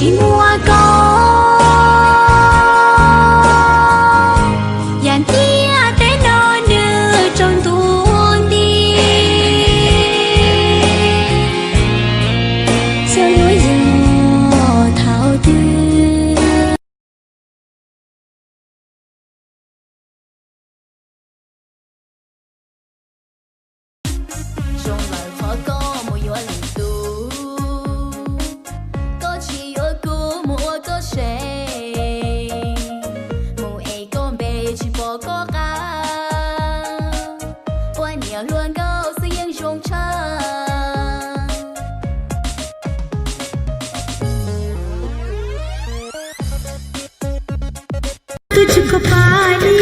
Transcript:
Tsis muaj koj, yam ntiaj teb no nws tsaus ntuj nti, xyov yuav yog thaum twg. Zoo lawm qhov koj mus yuav lwm tus, koj tsis yuav kuv mus ua koj sev, mus es koj npe tsis pom koj qab, ua niam hluas nkauj xwb yeej zoo tshaj. Twb tsis khuv pab li